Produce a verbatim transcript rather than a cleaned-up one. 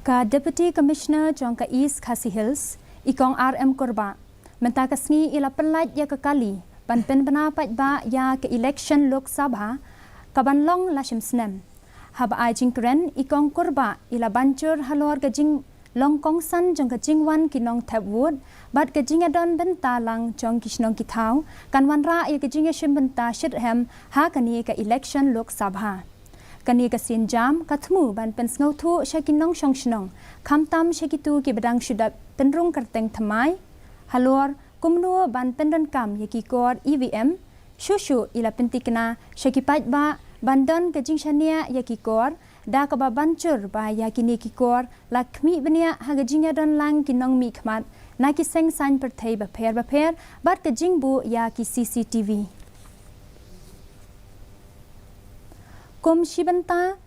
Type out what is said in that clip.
Ka Deputy Commissioner jong ka East Khasi Hills, i Kong R M Kurbah, mynta ka sngi i la pynlait ïa ka kali ban pynbna paidbah ïa ka election Lok Sabha ka ban long la shim snem. Haba ai jingkren, i Kong Kurbah i la ban jur halor ka jinglong kongsan jong ka jingwan ki nongthep vote bad ka jingïadon bynta lang jong ki shnong ki thaw kan wanrah ïa ka jingïashim bynta shitrhem ha kane ka election Lok Sabha. Kane ka sienjam ka thmu ban pynsngewthuh sha ki nongshong shnong, khamtam sha kito kiba dang shu dep pynrung kyrteng thymmai halor kumno ban pyndonkam ïa ki kor E V M. Shuh shuh i la pyntikna sha ki paidbah ban don ka jingshaniah ïa ki kor, da kaba ban jur ba ïa kine ki kor la khmih bniah ha ka jingïadon lang ki nongmihkhmat na ki seng saiñ pyrthei bapher bapher bad ka jingbuh ïa ki C C T V. Kum shi bynta